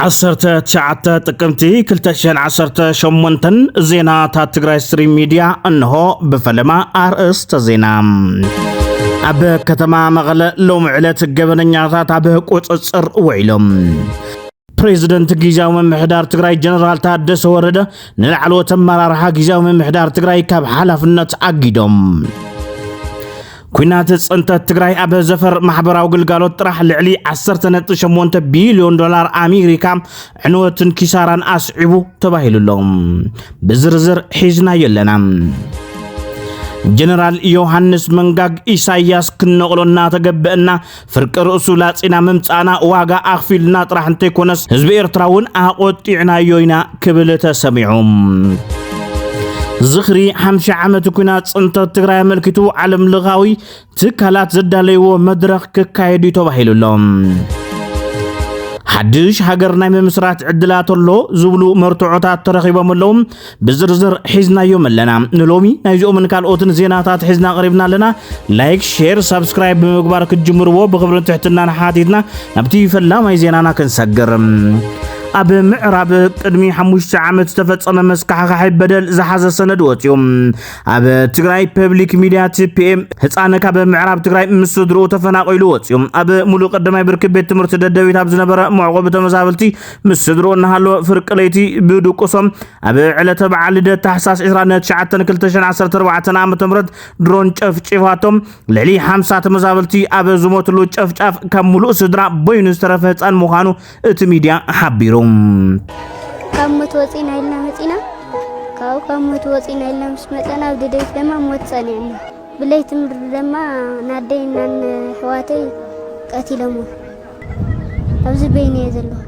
ዓሰርተ ትሽዓተ ጥቅምቲ ክልተ ሽሕን ዓሰርተ ሸሞንተን፣ ዜናታት ትግራይ ስትሪም ሚድያ እንሆ። ብፈለማ ኣርእስተ ዜና። ኣብ ከተማ መቐለ ሎሚ ዕለት ገበነኛታት ኣብ ቁፅፅር ውዒሎም። ፕሬዚደንት ግዝያዊ ምምሕዳር ትግራይ ጀነራል ታደሰ ወረደ ንላዕለዎት ኣመራርሓ ግዝያዊ ምምሕዳር ትግራይ ካብ ሓላፍነት ኣጊዶም። ኲናት ፅንተት ትግራይ ኣብ ዘፈር ማሕበራዊ ግልጋሎት ጥራሕ ልዕሊ ዓሰርተ ነጥቢ ሸሞንተ ቢልዮን ዶላር ኣሜሪካ ዕንወትን ኪሳራን ኣስዒቡ ተባሂሉ ኣሎ። ብዝርዝር ሒዝናዮ ኣለና። ጀነራል ዮሃንስ መንጋግ፣ ኢሳያስ ክነቕሎ እናተገበአና ፍርቂ ርእሱ ላጺና ምምጻእና ዋጋ ኣኽፊልና ጥራሕ እንተይኮነስ ህዝቢ ኤርትራ እውን ኣቖጢዕናዮ ኢና ክብል ተሰሚዑ። ዝኽሪ ሓምሳ ዓመት ኲናት ጽንተት ትግራይ ኣመልኪቱ ዓለም ለኻዊ ትካላት ዘዳለይዎ መድረኽ ክካየድ እዩ ተባሂሉ ኣሎ። ሓድሽ ሃገር ናይ ምምስራት ዕድላት ኣሎ ዝብሉ መርትዖታት ተረኺቦም ኣለዉ። ብዝርዝር ሒዝናዮም ኣለና። ንሎሚ ናይዚኦምን ካልኦትን ዜናታት ሒዝና ቀሪብና ኣለና። ላይክ፣ ሼር፣ ሳብስክራይብ ብምግባር ክትጅምርዎ ብኽብርን ትሕትናን ሓቲትና ናብቲ ፈላማይ ዜናና ክንሰግር። ኣብ ምዕራብ ቅድሚ ሓሙሽተ ዓመት ዝተፈጸመ መስካሕካሒ በደል ዝሓዘ ሰነድ ወጺኡ። ኣብ ትግራይ ፐብሊክ ሚድያ፣ ቲ ፒ ኤም፣ ህፃን ካብ ምዕራብ ትግራይ ምስ ስድርኡ ተፈናቒሉ ወፂኡ። ኣብ ሙሉእ ቀዳማይ ብርኪ ቤት ትምህርቲ ደደቢት ኣብ ዝነበረ መዕቆቢ ተመዛበልቲ ምስ ስድርኡ እናሃለወ ፍርቂ ለይቲ ብድቁሶም ኣብ ዕለተ በዓል ልደት ታሕሳስ ዕስራን ትሽዓተን ክልተ ሽሕን ዓሰርተ ኣርባዕተን ዓመተ ምህረት ድሮን ጨፍጪፋቶም። ልዕሊ ሓምሳ ተመዛበልቲ ኣብ ዝሞትሉ ጨፍጫፍ ካብ ሙሉእ ስድራ በይኑ ዝተረፈ ህፃን ምዃኑ እቲ ሚድያ ሓቢሩ። ካብ ሞት ወፂና ኢልና መፂና፣ ካብኡ ካብ ሞት ወፂና ኢልና ምስ መፀና ኣብ ደደቢት ድማ ሞት ፀኒዕና። ብለይቲ ምድሪ ድማ ናደይ እናን ኣሕዋተይ ቀቲሎሞ። ኣብዚ በይነ እየ ዘለኹ።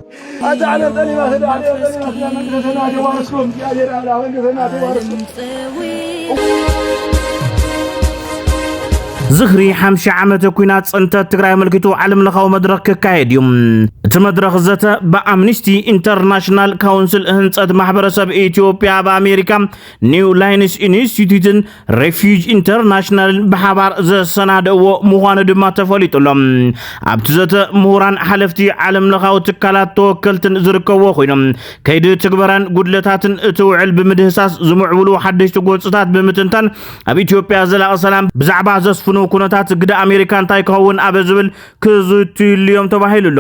ኣታ ዓለም ጠሊማ፣ ስለ ዓለም ጠሊማ፣ ስለ መንግስትና ተዋርስኩም፣ እግዚኣብሔር ኣምላኽ መንግስትና ተዋርስኩም። ዝኽሪ ሓምሳ ዓመት ኲናት ጽንተት ትግራይ ኣመልኪቱ ዓለም ለኻዊ መድረኽ ክካየድ እዩ። እቲ መድረኽ ዘተ ብኣምኒስቲ ኢንተርናሽናል፣ ካውንስል ህንጸት ማሕበረሰብ ኢትዮጵያ ኣብ ኣሜሪካ፣ ኒው ላይንስ ኢንስቲትዩትን ሬፊጅ ኢንተርናሽናልን ብሓባር ዘሰናደእዎ ምዃኑ ድማ ተፈሊጡ ኣሎ። ኣብቲ ዘተ ምሁራን፣ ሓለፍቲ ዓለም ለኻዊ ትካላት፣ ተወከልትን ዝርከብዎ ኮይኖም፣ ከይዲ ትግበራን ጉድለታትን እቲ ውዕል ብምድህሳስ፣ ዝምዕብሉ ሓደሽቲ ጎንፅታት ብምትንታን፣ ኣብ ኢትዮጵያ ዘላቒ ሰላም ብዛዕባ ዘስፍኑ ኩነታት ግደ ኣሜሪካ እንታይ ክኸውን ኣብ ዝብል ክዝትዩሉ እዮም ተባሂሉ ኣሎ።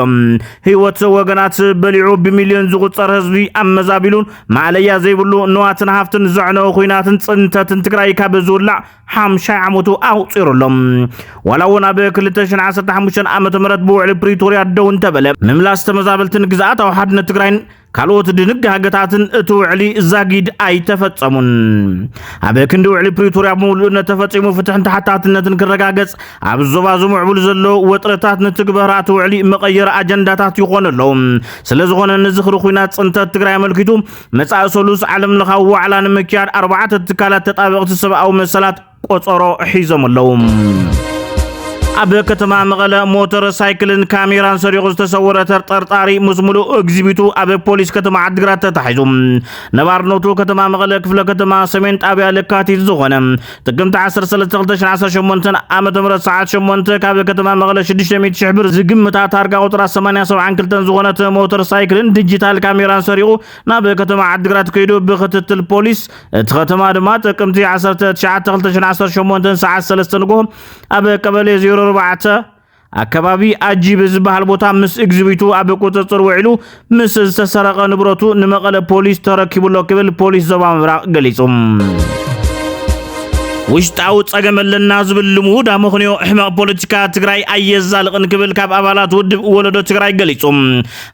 ህይወት ወገናት በሊዑ ብሚልዮን ዝቑጸር ህዝቢ ኣመዛቢሉ፣ ማእለያ ዘይብሉ ንዋትን ሃፍትን ዘዕነወ ኲናትን ጽንተትን ትግራይ ካብ ዝውላዕ ሓምሻይ ዓመቱ ኣቑጺሩ ኣሎ። ዋላ እውን ኣብ ክልተ ሽሕን ዓሰርተ ሓሙሽተን ዓመተ ምህረት ብውዕሊ ፕሪቶርያ ደው እንተበለ፣ ምምላስ ተመዛበልትን ግዝኣታዊ ሓድነት ትግራይን ካልኦት ድንጋገታትን እቲ ውዕሊ ዛጊድ ኣይተፈጸሙን። ኣብ ክንዲ ውዕሊ ፕሪቶርያ ብምሉእነት ተፈጺሙ ፍትሕን ተሓታትነትን ክረጋገጽ፣ ኣብ ዞባ ዝምዕብሉ ዘለዉ ወጥረታት ንትግበራ እቲ ውዕሊ መቐየሪ ኣጀንዳታት ይኾኑ ኣለዉ። ስለ ዝኾነ ንዝኽሪ ኲናት ጽንተት ትግራይ ኣመልኪቱ መጻኢ ሰሉስ ዓለም ለኻዊ ዋዕላ ንምክያድ ኣርባዕተ ትካላት ተጣበቕቲ ሰብኣዊ መሰላት ቆጸሮ ሒዞም ኣለዉ። ኣብ ከተማ መቐለ ሞተር ሳይክልን ካሜራን ሰሪቑ ዝተሰወረ ተጠርጣሪ ምስ ሙሉእ እግዚኣብቱ ኣብ ፖሊስ ከተማ ዓድግራት ተታሒዙ። ነባርነቱ ከተማ መቐለ ክፍለ ከተማ ሰሜን ጣብያ ለካቲት ዝኾነ ጥቅምቲ ዓሰርተ ሰለስተ ክልተ ሽሕን ዓሰርተ ሸሞንተን ዓመተ ምህረት ሰዓት ሸሞንተ ካብ ከተማ መቐለ ሽዱሽተ ሚእቲ ሽሕ ብር ዝግምታ ታርጋ ቁፅራ ሰማንያ ሰብዓን ክልተን ዝኾነት ሞተር ሳይክልን ዲጂታል ካሜራን ሰሪቑ ናብ ከተማ ዓድግራት ከይዱ ብክትትል ፖሊስ እቲ ከተማ ድማ ጥቅምቲ ዓሰርተ ትሽዓተ ክልተ ሽሕን ዓሰርተ ሸሞንተን ሰዓት ሰለስተ ንግሆ ኣብ ቀበሌ ዜሮ ኣርባዕተ ኣከባቢ ኣጂብ ዝበሃል ቦታ ምስ እግዚኣብቱ ኣብ ቁፅፅር ውዒሉ ምስ ዝተሰረቐ ንብረቱ ንመቐለ ፖሊስ ተረኪቡ ኣሎ ክብል ፖሊስ ዞባ ምብራቕ ገሊጹ። ውሽጣዊ ጸገም ኣለና ዝብል ልሙድ ኣመኽንዮ ሕመቕ ፖለቲካ ትግራይ ኣየዛልቕን ክብል ካብ ኣባላት ውድብ ወለዶ ትግራይ ገሊጹ።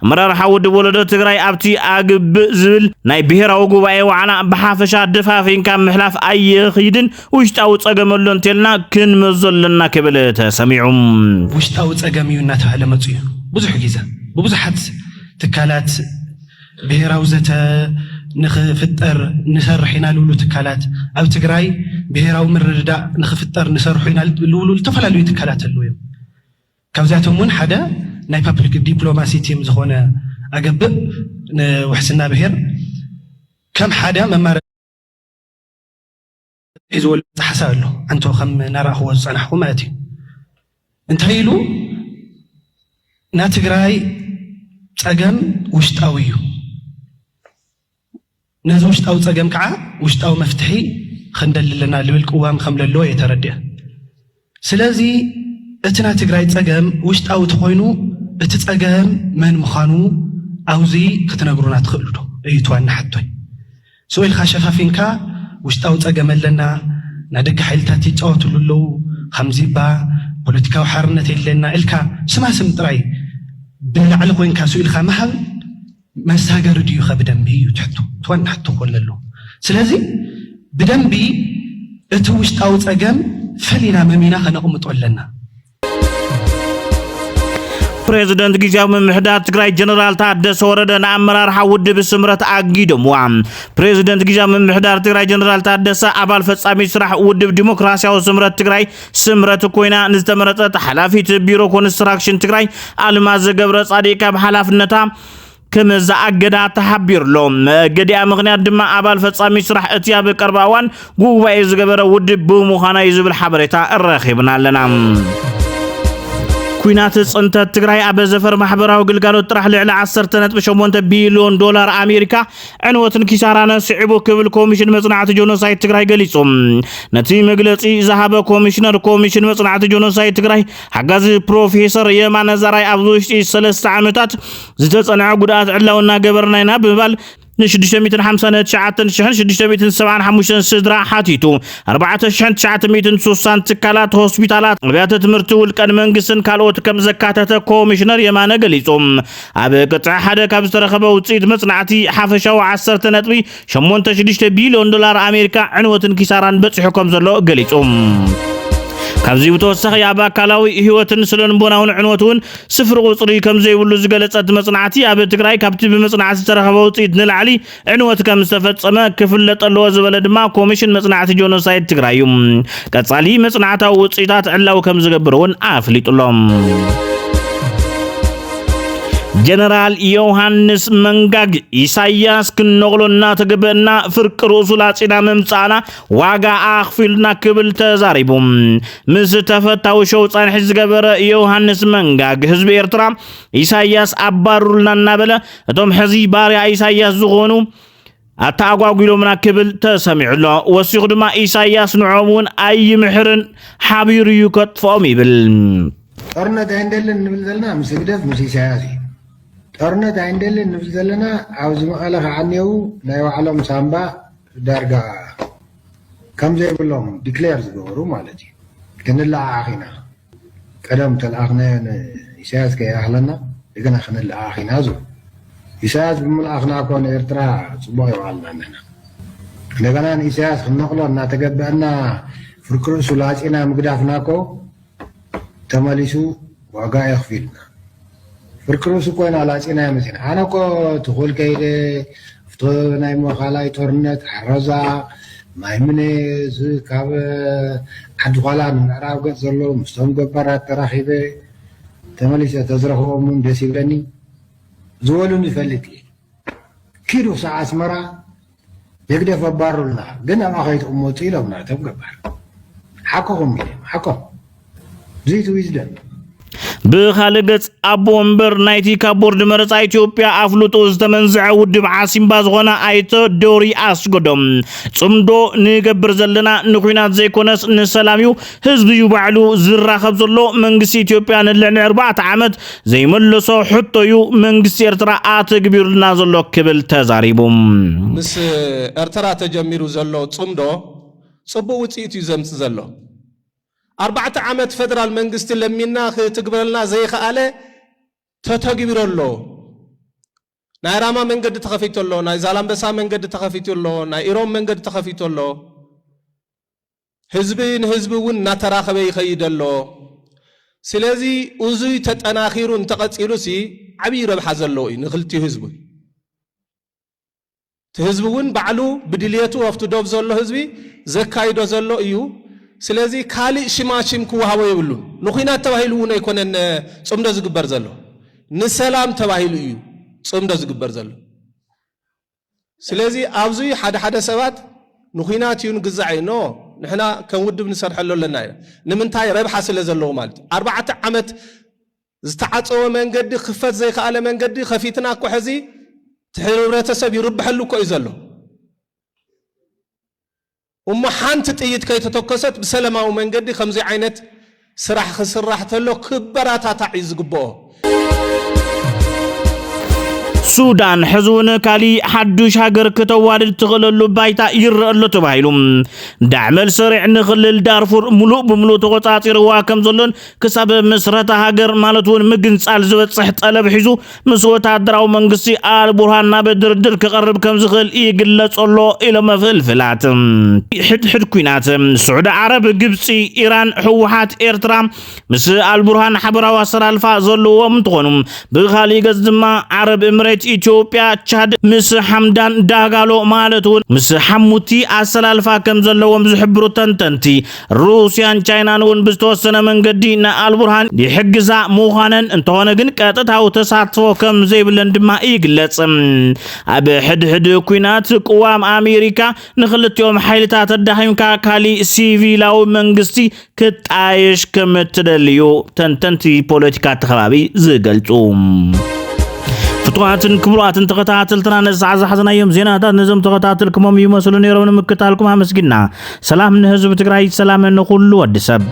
ኣመራርሓ ውድብ ወለዶ ትግራይ ኣብቲ ኣግብእ ዝብል ናይ ብሔራዊ ጉባኤ ዋዕላ ብሓፈሻ ደፋፊንካ ምሕላፍ ኣየኽይድን፣ ውሽጣዊ ጸገም ኣሎ እንተልና ክንመዞ ኣለና ክብል ተሰሚዑ። ውሽጣዊ ጸገም እዩ እናተባህለ መጹ እዩ። ብዙሕ ግዜ ብብዙሓት ትካላት ብሔራዊ ዘተ ንኽፍጠር ንሰርሕ ኢና ልብሉ ትካላት፣ ኣብ ትግራይ ብሔራዊ ምርድዳእ ንኽፍጠር ንሰርሑ ኢና ልብሉ ዝተፈላለዩ ትካላት ኣለዉ እዮም። ካብዚኣቶም እውን ሓደ ናይ ፓብሊክ ዲፕሎማሲ ቲም ዝኾነ ኣገብእ ንውሕስና ብሔር ከም ሓደ መማረ ሒዝዎ ዝመጽእ ሓሳብ ኣሎ። ኣንቶ ከም ናራእኽዎ ዝጸናሕኩ ማለት እዩ። እንታይ ኢሉ፣ ና ትግራይ ጸገም ውሽጣዊ እዩ። ነዚ ውሽጣዊ ጸገም ከዓ ውሽጣዊ መፍትሒ ክንደሊ ኣለና ልብል ቅዋም ከም ለለዎ እየ ተረዲአ። ስለዚ እቲ ናይ ትግራይ ጸገም ውሽጣዊ ተኾይኑ እቲ ጸገም መን ምዃኑ ኣብዚ ክትነግሩና ትኽእሉ ዶ? እዩ እቲ ዋና ሕቶይ። ስቕ ኢልካ ሸፋፊንካ ውሽጣዊ ጸገም ኣለና፣ ናይ ደገ ሓይልታት ይጻወትሉ ኣለዉ፣ ከምዚባ ፖለቲካዊ ሓርነት የለና ኢልካ ስማ ስም ጥራይ ብላዕሊ ኮይንካ ስቕ ኢልካ ምሃብ መሳገሪ ድዩ ከ ብደንቢ እዩ ትሕቱ ትወና ሕቶ ኮን ኣለዎ። ስለዚ ብደንቢ እቲ ውሽጣዊ ጸገም ፈሊና መሚና ከነቕምጦ ኣለና። ፕሬዝደንት ግዝያዊ ምምሕዳር ትግራይ ጀነራል ታደሰ ወረደ ንኣመራርሓ ውድብ ስምረት ኣጊዶምዋ። ፕሬዝደንት ግዝያዊ ምምሕዳር ትግራይ ጀነራል ታደሰ ኣባል ፈጻሚ ስራሕ ውድብ ዲሞክራሲያዊ ስምረት ትግራይ ስምረት ኮይና ንዝተመረጸት ሓላፊት ቢሮ ኮንስትራክሽን ትግራይ ኣልማዝ ገብረ ጻዲቅ ካብ ሓላፍነታ ከም ዝኣገዳ ተሓቢሩ ኣሎ። መእገዲኣ ምኽንያት ድማ ኣባል ፈጻሚ ስራሕ እቲ ኣብ ቀርባ እዋን ጉባኤ ዝገበረ ውድብ ብምዃና እዩ ዝብል ሓበሬታ ረኺብና ኣለና። ኲናት ጽንተት ትግራይ ኣብ ዘፈር ማሕበራዊ ግልጋሎት ጥራሕ ልዕሊ ዓሰርተ ነጥቢ ሸሞንተ ቢልዮን ዶላር ኣሜሪካ ዕንወትን ኪሳራን ስዒቡ ክብል ኮሚሽን መጽናዕቲ ጆኖሳይድ ትግራይ ገሊጹ። ነቲ መግለጺ ዝሃበ ኮሚሽነር ኮሚሽን መጽናዕቲ ጆኖሳይድ ትግራይ ሓጋዚ ፕሮፌሰር የማነ ዘርኣይ ኣብዚ ውሽጢ ሰለስተ ዓመታት ዝተጸንዐ ጉድኣት ዕላዊ እናገበርና ኢና ብምባል ን ሽዱሽተ ሚእትን ሓምሳን ትሽዓተ ሽሕን ሽዱሽተ ሚእትን ሰብዓን ሓሙሽተን ስድራ ሓቲቱ ኣርባዕተ ሽሕን ትሽዓተ ሚእትን ስሳን ትካላት፣ ሆስፒታላት፣ ኣብያተ ትምህርቲ ውልቀን መንግስትን ካልኦት ከም ዘካተተ ኮሚሽነር የማነ ገሊጹ። ኣብ ቅጥዒ ሓደ ካብ ዝተረኸበ ውፅኢት መፅናዕቲ ሓፈሻዊ ዓሰርተ ነጥቢ ሸሞንተ ሽዱሽተ ቢልዮን ዶላር ኣሜሪካ ዕንወትን ኪሳራን በፂሑ ከም ዘሎ ገሊጹ። ካብዚ ብተወሳኺ ኣብ ኣካላዊ ህይወትን ስነልቦናውን ዕንወት እውን ስፍሪ ቁፅሪ ከም ዘይብሉ ዝገለጸ እቲ መፅናዕቲ ኣብ ትግራይ ካብቲ ብመፅናዕቲ ዝተረኸበ ውፅኢት ንላዕሊ ዕንወት ከም ዝተፈጸመ ክፍለጥ ኣለዎ ዝበለ ድማ ኮሚሽን መፅናዕቲ ጆኖሳይድ ትግራይ እዩ። ቀፃሊ መፅናዕታዊ ውፅኢታት ዕላዊ ከም ዝገብር እውን ኣፍሊጡ ኣሎ። ጀነራል ዮሃንስ መንጋግ ኢሳያስ ክነቕሎ እናተገበአና ፍርቂ ርእሱ ላጺና ምምጻእና ዋጋ ኣኽፊሉና ክብል ተዛሪቡ። ምስ ተፈታዊ ሸው ጻንሒት ዝገበረ ዮሃንስ መንጋግ ህዝቢ ኤርትራ ኢሳያስ ኣባሩልና እናበለ እቶም ሕዚ ባርያ ኢሳያስ ዝኾኑ ኣተኣጓጒሎምና ክብል ተሰሚዑ ኣሎ። ወሲኹ ድማ ኢሳያስ ንዕኦም እውን ኣይምሕርን ሓቢሩ እዩ ከጥፍኦም ይብል። ጦርነት ኣይንደልን ንብል ዘለና ምስ ህግደፍ ምስ ኢሳያስ እዩ። ጦርነት ኣይንደልን ንብል ዘለና ኣብዚ መቐለ ከዓ እኒአው ናይ ባዕሎም ሳምባ ዳርጋ ከም ዘይብሎም ዲክሌር ዝገበሩ ማለት እዩ። ክንለዓዓኽ ኢና። ቀደም ተለኣኽናዮ ንኢሳያስ ከይኣኽለና እንደገና ክንለኣኣኽ ኢና ዝብል። ኢሳያስ ብምልኣኽና እኮ ንኤርትራ ጽቡቕ የውዓልና ኣለና። እንደገና ንኢሳያስ ክንነቕሎ እናተገበአና ፍርቂ ርእሱ ላጺና ምግዳፍና እኮ ተመሊሱ ዋጋ የኽፊልና። ፍርቂ ርእሱ እኮ ኢና ላጺናዮ መጺና። ኣነ እኮ ትኹል ከይደ ኣብቲ ናይ ሞኻላይ ጦርነት ዓረዛ ማይምነ እዚ ካብ ዓዲ ኳላ ንምዕራብ ገፅ ዘሎ ምስቶም ገባራት ተራኺበ ተመሊሰ ተዝረኽቦም እውን ደስ ይብለኒ ዝበሉን ይፈልጥ እየ። ኪዱ ክሳዕ ኣስመራ ህግደፍ ኣባሩልና ግን ኣብኣ ከይትቕመጡ ኢሎምና እቶም ገባር ሓቅኹም ኢለ ሓቆም እዚቲ ዊዝደም ብኻልእ ገጽ ኣቦ ወንበር ናይቲ ካብ ቦርድ መረጻ ኢትዮጵያ ኣፍልጦ ዝተመንዝዐ ውድብ ዓሲምባ ዝኾነ ኣይተ ዶሪ ኣስገዶም ጽምዶ ንገብር ዘለና ንኹናት ዘይኮነስ ንሰላም እዩ፣ ህዝቢ እዩ ባዕሉ ዝራኸብ ዘሎ፣ መንግስቲ ኢትዮጵያ ንልዕሊ ኣርባዕተ ዓመት ዘይመለሶ ሕቶ እዩ፣ መንግስቲ ኤርትራ ኣተግቢሩልና ዘሎ ክብል ተዛሪቡ። ምስ ኤርትራ ተጀሚሩ ዘሎ ጽምዶ ጽቡቕ ውጽኢት እዩ ዘምጽእ ዘሎ። ኣርባዕተ ዓመት ፈደራል መንግስቲ ለሚንና ክትግብረልና ዘይኸኣለ ተተግቢሩ ኣሎ። ናይ ራማ መንገዲ ተኸፊቱ ኣሎ፣ ናይ ዛላምበሳ መንገዲ ተኸፊቱ ኣሎ፣ ናይ ኢሮብ መንገዲ ተኸፊቱ ኣሎ። ህዝቢ ንህዝቢ እውን እናተራኸበ ይኸይድ ኣሎ። ስለዚ እዙይ ተጠናኺሩ እንተቐፂሉሲ ዓብዪ ረብሓ ዘለዎ እዩ ንክልቲኡ ህዝቢ። እቲ ህዝቢ እውን ባዕሉ ብድልየቱ ኣብቲ ዶብ ዘሎ ህዝቢ ዘካይዶ ዘሎ እዩ። ስለዚ ካሊእ ሽማሽም ክወሃቦ የብሉን። ንኹናት ተባሂሉ እውን ኣይኮነን ጽምዶ ዝግበር ዘሎ፣ ንሰላም ተባሂሉ እዩ ጽምዶ ዝግበር ዘሎ። ስለዚ ኣብዚ ሓደ ሓደ ሰባት ንኹናት እዩ ንግዛዕ እዩ ኖ ንሕና ከም ውድብ ንሰርሐሉ ኣለና ኢና። ንምንታይ ረብሓ ስለ ዘለዎ ማለት እዩ። ኣርባዕተ ዓመት ዝተዓፀወ መንገዲ ክፈት ዘይከኣለ መንገዲ ከፊትና እኮ ሕዚ እቲ ሕብረተሰብ ይርብሐሉ እኮ እዩ ዘሎ። እሞ ሓንቲ ጥይት ከይተተኮሰት ብሰላማዊ መንገዲ ከምዚ ዓይነት ስራሕ ክስራሕ ተሎ ክበራታታዕ እዩ ዝግብኦ። ሱዳን ሕዚ እውን ካሊእ ሓዱሽ ሃገር ክተዋልድ ትኽእለሉ ባይታ ይረአ ኣሎ ተባሂሉ። ዳዕመል ሰሪዕ ንክልል ዳርፉር ሙሉእ ብሙሉእ ተቆፃፂርዋ ከም ዘሎን ክሳብ ምስረታ ሃገር ማለት እውን ምግንፃል ዝበፅሕ ጠለብ ሒዙ ምስ ወታደራዊ መንግስቲ ኣልቡርሃን ናብ ድርድር ክቐርብ ከም ዝኽእል ይግለፅ ኣሎ ኢሎም ፍልፍላት። ሕድሕድ ኩናት ስዑዲ ዓረብ፣ ግብፂ፣ ኢራን፣ ህወሓት፣ ኤርትራ ምስ ኣልቡርሃን ሓበራዊ ኣሰላልፋ ዘለዎም እንትኾኑ ብኻሊእ ገፅ ድማ ዓረብ እምሬት፣ ኢትዮጵያ፣ ቻድ ምስ ሓምዳን ዳጋሎ ማለት እውን ምስ ሓሙቲ ኣሰላልፋ ከም ዘለዎም ዝሕብሩ ተንተንቲ ሩስያን ቻይናን እውን ብዝተወሰነ መንገዲ ንኣልቡርሃን ይሕግዛ ምዃነን እንተኾነ ግን ቀጥታዊ ተሳትፎ ከም ዘይብለን ድማ ይግለጽ። ኣብ ሕድሕድ ኩናት ቅዋም ኣሜሪካ ንክልቲኦም ሓይልታት ኣዳኺምካ ካሊእ ሲቪላዊ መንግስቲ ክጣየሽ ከም እትደልዩ ተንተንቲ ፖለቲካ እቲ ከባቢ ዝገልጹ። ፍቱዋትን ክቡራትን ተኸታተልትና ነዚ ሰዓት ዝሓዝናዮም ዜናታት ነዞም ተኸታተልኩሞም ይመስሉ ነይሮም። ንምክታልኩም ኣመስጊና። ሰላም ንህዝቢ ትግራይ፣ ሰላም ንኹሉ ወዲ ሰብ።